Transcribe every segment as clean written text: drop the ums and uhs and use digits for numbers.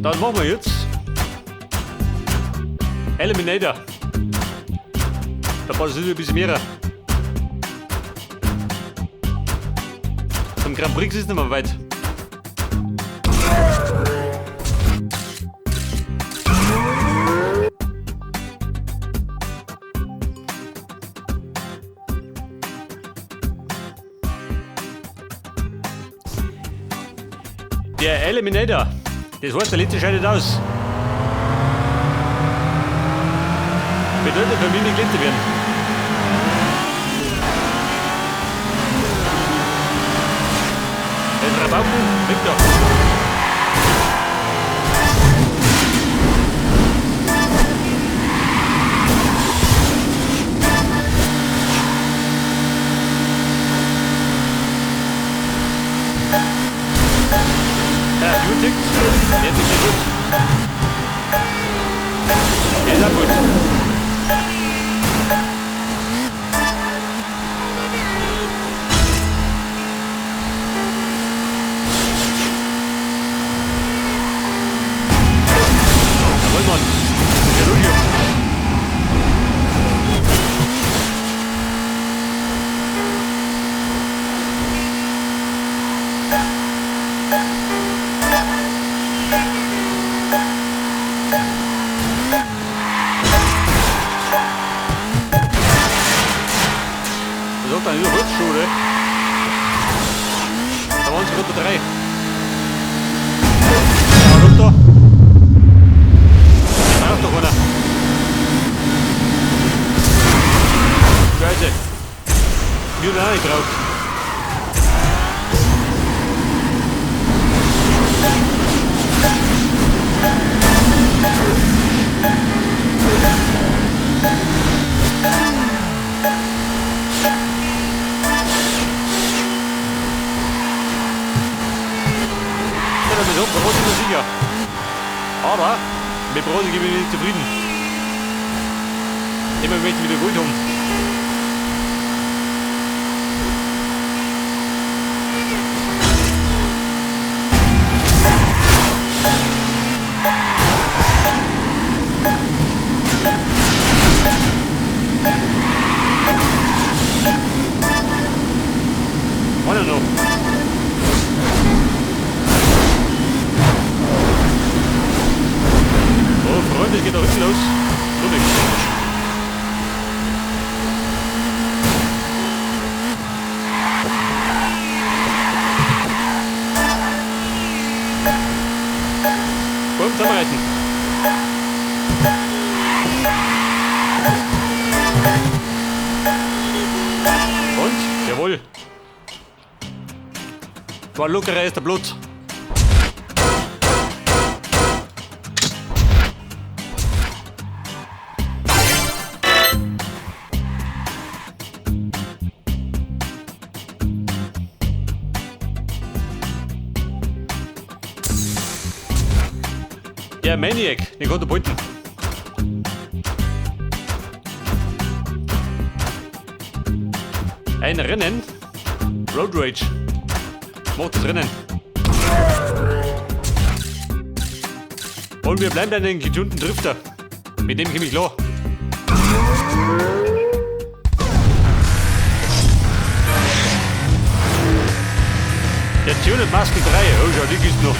Dann machen wir jetzt Eliminator. Da passiert ein bisschen mehr. Zum Grand Prix ist nicht mehr weit. Der Eliminator. Das heißt, der letzte scheidet aus. Bedeutet für mich nicht letzte werden. Der Rabauken, weg da. Ja, die Uhr tickt. Jetzt ist gut. Der ist auch gut. Jawohl, Mann. Das ist ja Julio. Das hat dann über Holzschule. Da waren sie gerade drei. Ja, runter. Da braucht doch einer. Scheiße. Wir haben auch nicht drauf. Ja, das ist auch Bronze ist sicher. Aber mit Bronze bin ich nicht zufrieden. Immer möchte ich wieder Gold haben. Einer noch. Oh, Freunde, es geht da hinten los. So nicht. Komm, zusammenreißen. Und? Jawohl. War lockerer erster Blut. Der Maniac, den konnte beuten. Ein Rennen. Road Rage. Macht das Rennen. Und wir bleiben bei den getunten Drifter. Mit dem komme ich klar. Der Tuned Muscle 3. Oh, schau, die gibt's noch.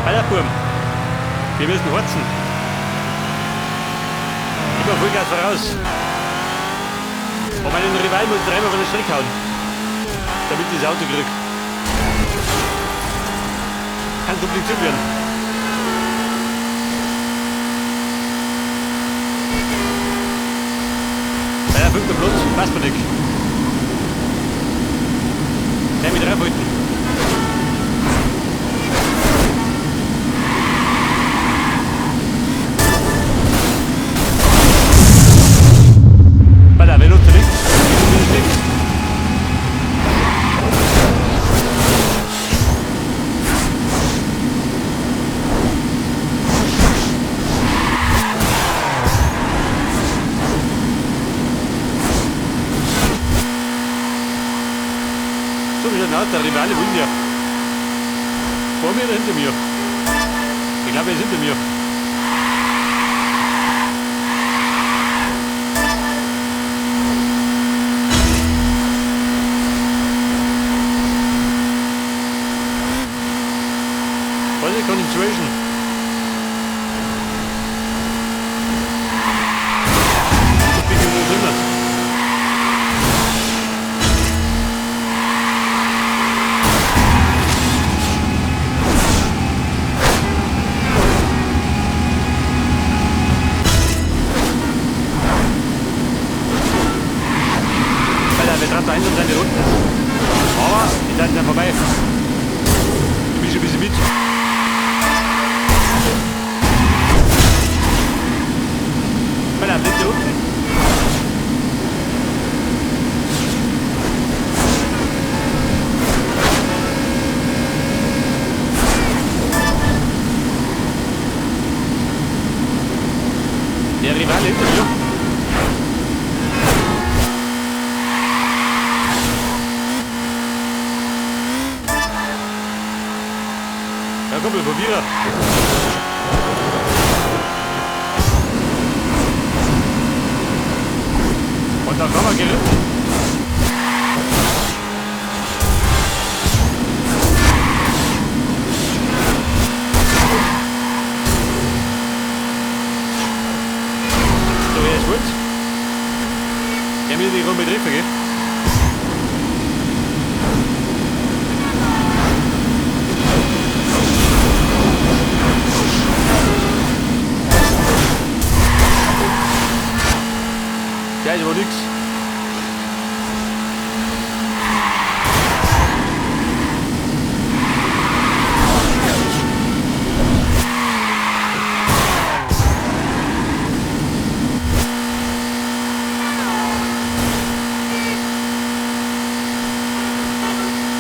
Weiter, Burm. Wir müssen horzen. Immer Vollgas voraus. Und meinen Rival muss ich dreimal von der Strecke hauen. Damit ich das Auto krieg. Kann kompliziert werden. Bei der fünften Platz passt mir nicht. Gleich mit reinhalten. Bei der Velo zurück. aus, der Rivale will ja. Vor mir oder hinter mir? Ich glaube, er ist hinter mir. Volle Concentration. Ich bin nur drin. Alter, wir treiben da hinten seine Runden. Aber die Zeiten sind vorbei. Ich mische ein bisschen mit. Alter, letzte Runde. Der Rivale hinter mir. Ja, komm, wir probieren. Und da kommen wir geritten. So, wer ist gut? Der will die Runde treffen, gell? Der ist aber nix.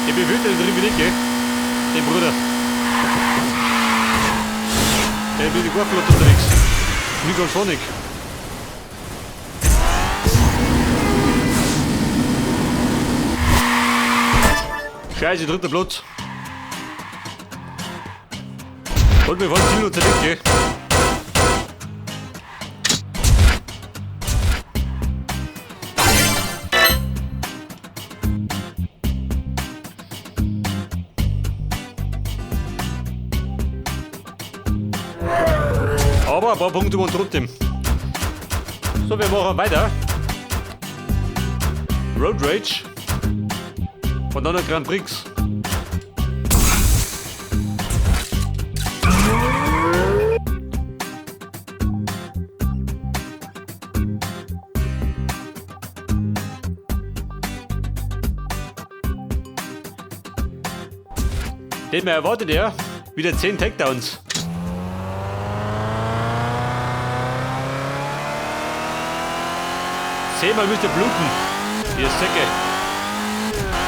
Ich befürchte, den treffe ich nicht, gell? Den Bruder. Der bin ich gar flott unterwegs. Nicht ganz vorne. Scheiße, dritter Platz. Und wir fahren Ziel unter gell? Aber ein paar Punkte waren trotzdem. So, wir machen weiter. Road Rage. Und dann der Grand Prix. Den mir erwartet er wieder 10 Takedowns. Zehnmal müsst ihr bluten. Ihr Säcke.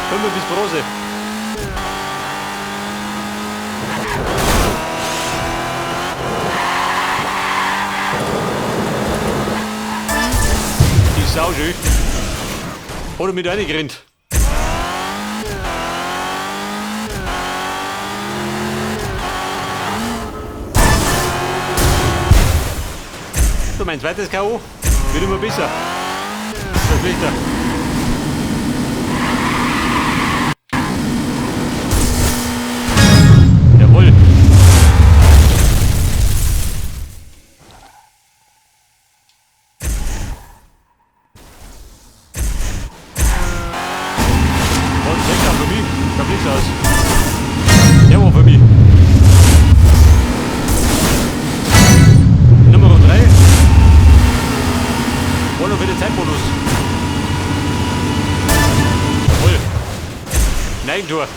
5 bis Bronze. Die Sau schön. Oder mit reingerannt. So, mein zweites K.O. wird immer besser. Das schlechter. Jawohl. Und Takedown für mich. Schaut nichts aus. Der war für mich. Nummer 3. Und noch für den Zeitbonus. Jawohl. Nein, Tor.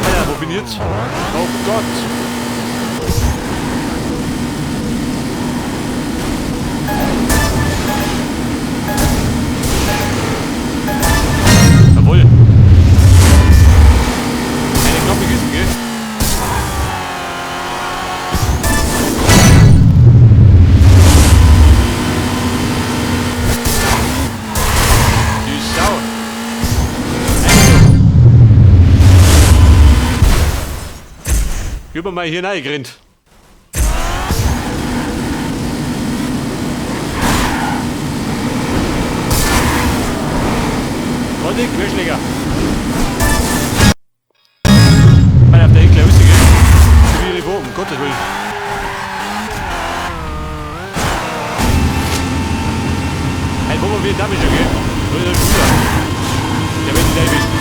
Alter, wo bin ich jetzt? Oh Gott. Jawohl. Eine knappe Kiste, gell? Gib mir mal hier reingerannt. Warte, Querschläger. Weil auf der Heckler rausgeht. Wie ihre um Gottes Willen. Hey, wo wir damit schon gehen? Oder der Schüler. Der wird nicht erwischt.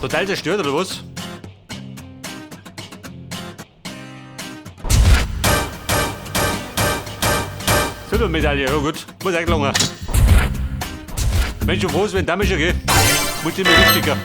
Total zerstört, oder was? Silbermedaille, ja gut. Muss auch gelungen. Mensch, schon froh, wenn damit schon geht. Muss immer wichtiger.